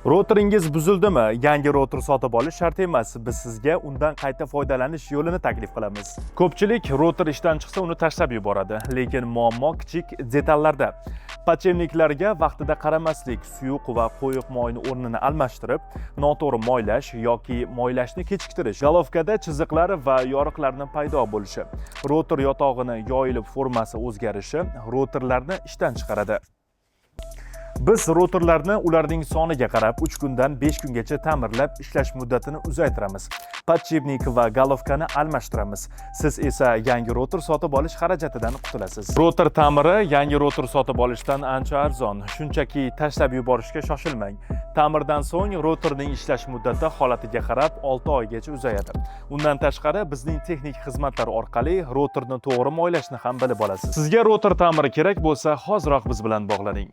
Routeringiz buzildimi? Yangi router sotib olish shart emas. Biz sizga undan qayta foydalanish yo'lini taklif qilamiz. Ko'pchilik router ishdan chiqsa, uni tashlab yuboradi, lekin muammo kichik detallarda. Подшипник larga vaqtida qaramaslik, suyuq va qo'yiq moyni o'rnini almashtirib, noto'g'ri moylash yoki moylashni kechiktirish, головка da chiziqlar va yoriqlarni paydo bo'lishi, router yotog'ini yoyilib formasi o'zgarishi routerlarni ishdan chiqaradi. Biz routerlarni ularning soniga qarab 3 kundan 5 kungacha ta'mirlab, ishlash muddatini uzaytiramiz. Подшипник va головка ni almashtiramiz. Siz esa yangi router sotib olish xarajatidan qutulasiz. Router ta'miri yangi router sotib olishdan ancha arzon. Shunchaki tashlab yuborishga shoshilmang. Ta'mirdan so'ng routerning ishlash muddati holatiga qarab 6 oygacha uzayadi. Undan tashqari, bizning texnik xizmatlar orqali routerni to'g'ri moylashni ham bilib olasiz. Sizga router ta'miri kerak bo'lsa, hoziroq biz bilan bog'laning.